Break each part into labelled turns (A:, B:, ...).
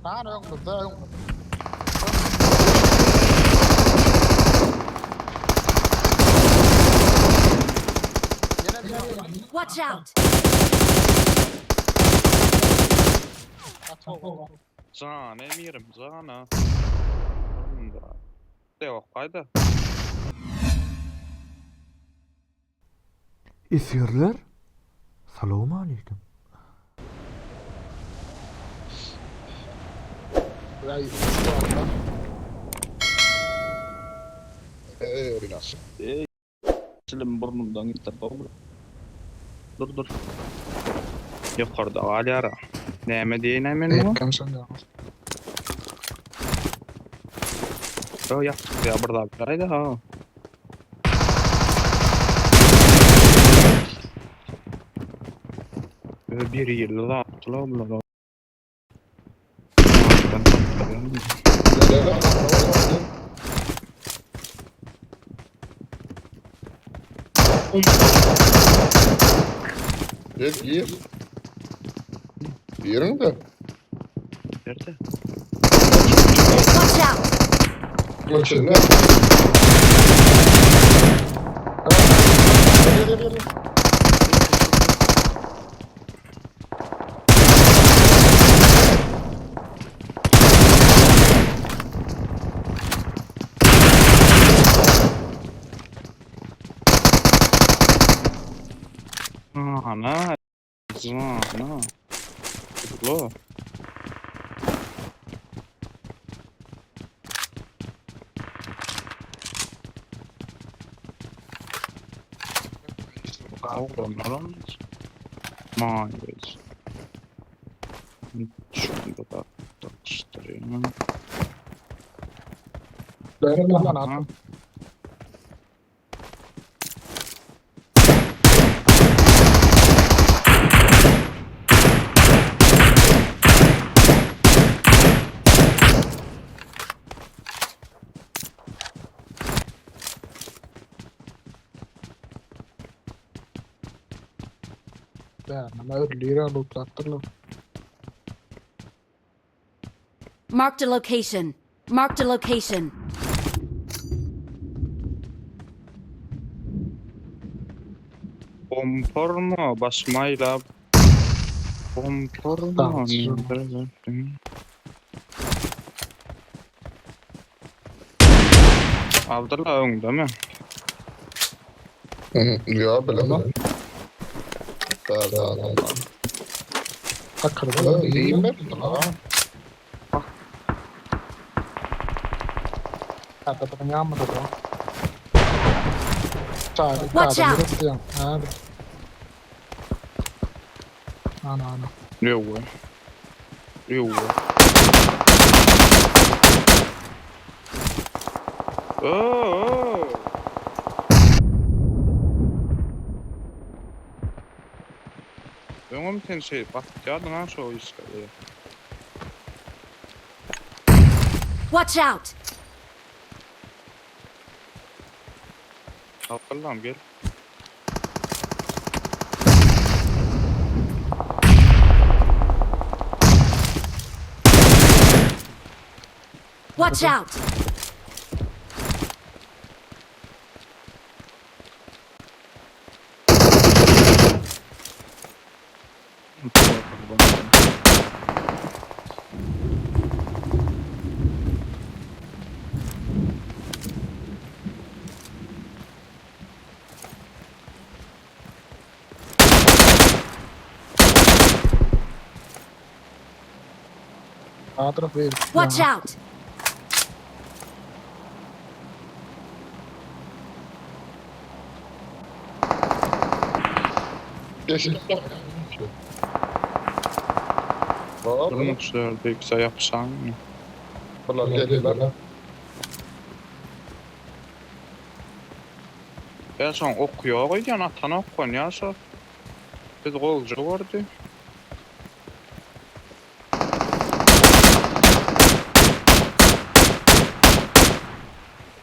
A: Lan öňümizde öňümizde. Ýene bir
B: Watch out!
A: Gaty gowy.
C: Jana emirim jana. Burnumda. Yok hayda.
D: Esgerler, salowmaleýkim.
A: Burayı şu anda.
E: Eee biraz.
C: Çilim burnumdan gitti. Dur dur. Yukarıda galýara. Näme diýen men bu?
A: Ekkem sen de.
C: Yo yaptık ya burada bir ayda ha. Böyle Bir yıl da attılar bunlar.
E: Gel gir. Girin de.
C: Nerede?
B: Watch out!
E: Geçin ne?
A: Gel gel gel. gel.
C: Ana. Ana. Lo. Oğlum Mayız. Şunu da takıştırayım.
A: Benim lan
C: Ha.
A: at. Ben öyle lootlattırlar.
B: Marked a location. Marked a location.
C: Pomporno basmayla. Pomporno.
A: Tamam.
C: Abdullah öňde mi?
E: Ya bilemem. Da da da. da.
A: Akıllı.
E: İyiyim mi?
A: Hatta ben yanmadı da. Çağırdı.
B: Watch out.
A: Hadi. Ana ana.
C: Yok. Yok. Oo. Öňüm sen şey batýardyň ha şo işleri.
B: Watch out!
C: Abdullah gel.
B: Watch out!
A: Sağ taraf değil.
B: Watch out!
E: Geçin. Hop.
C: Durmuşlar büyükse yapsan mı?
E: Bunlar geliyorlar.
C: Ya sen okuyor koyuyorsun atan okun ya şu. Biz golcu gördü.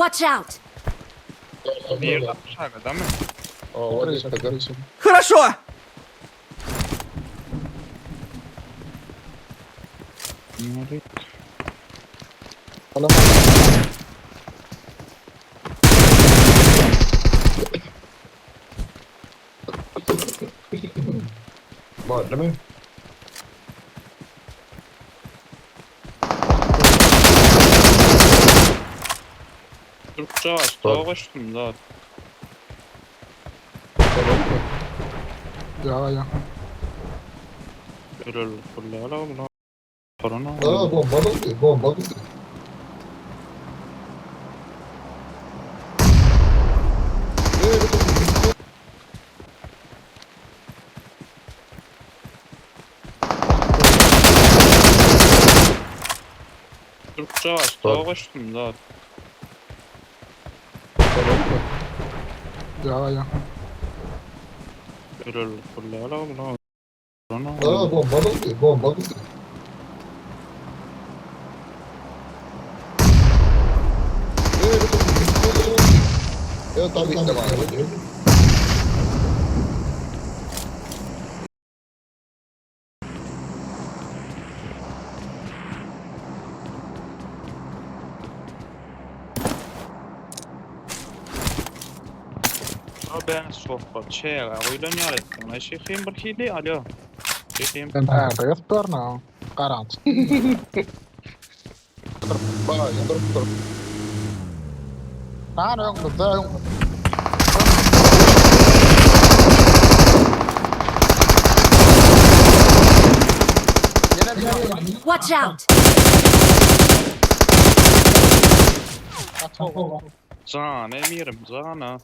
B: Watch out!
C: Bir aşağıda mı?
E: Aa, dikkat et.
F: Хорошо!
C: Nerede?
A: Salam.
E: Var değil mi?
C: Türkçe var. Doğuştum da.
E: Tamam mı?
A: Ya ya.
C: Korona.
E: Aa bomba da bomba da.
C: Türkçe var. Doğuştum da.
E: Tamam mı?
A: Ya ya.
E: Aa bomba da bomba da. Evet tabii ki de var.
C: Ben sohbet şey oylanıyor ettim. Şeyhim bir hili alo. Şeyhim
A: Ben nerede yaptırma? Garant.
E: Bak, dur dur.
A: Ben önümüzde önümüzde. Yine bir
B: Watch out!
C: Can emirim cana.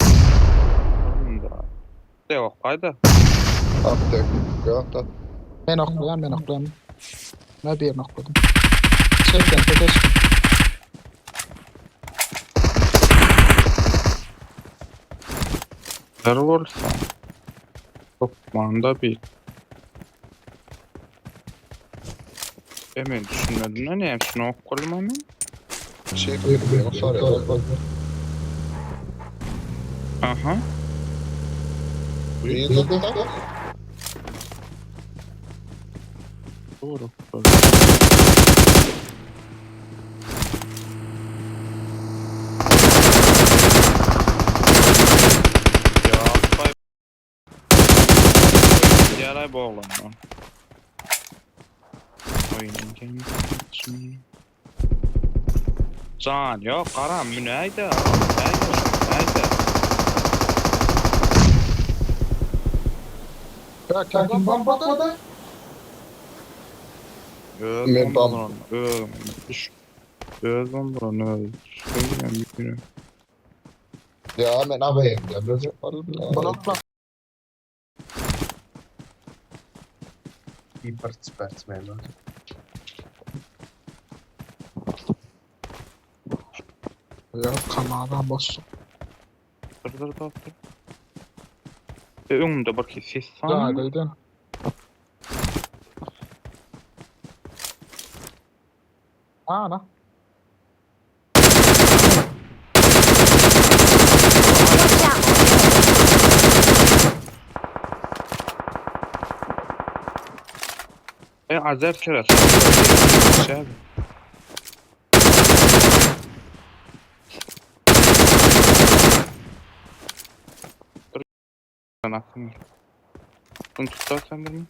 C: Yok hayda.
E: Attık. Yok da.
A: Men oklayan, men oklayan. Ne bir okladım. Çekten, çekten.
C: Der olsa. Toplamda bir. Hemen düşünmedim ne hepsini okuyalım hemen.
E: Şey yapıyor.
C: Aha.
E: İyi de
C: Doğru. Ya bay. Yaray bu oğlan lan. Oyunun kendisi. Can yok karam münayda. Münayda münayda.
A: Ya kim bombadı?
C: Öz
E: Men bam-
C: bombalan, öz düş. Öz bombalan, öz. Söyleyeyim,
E: Ya men abayım. Ya biraz yaparım.
A: Blokla.
F: Hipersportsman.
A: Ya kanada boş.
C: Dur dur dur dur. Önümde bak ses
A: Ya
C: sana.
A: deydin. Ana.
B: Watch out!
C: Azer keres. Şey. Dur. Anasını. Bunu tutarsan bunu.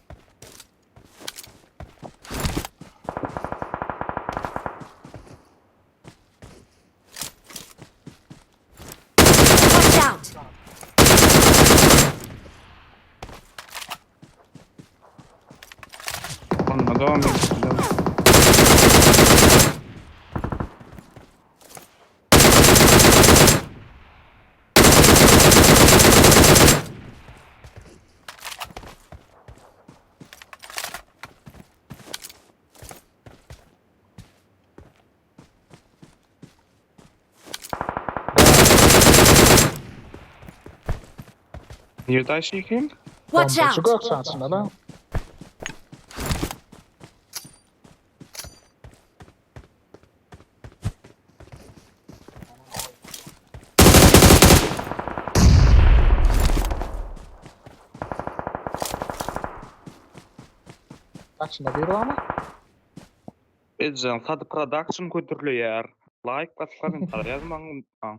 B: Watch out!
C: Onunla devam edelim. Nerede Şeyhim?
B: Watch
A: Bomba şu
B: out!
A: gök sensin lan. Kaçında bir var mı?
C: Edjan Sady Production hödürleýär. Like basyp kommentariýa ýazmagy unutmaň.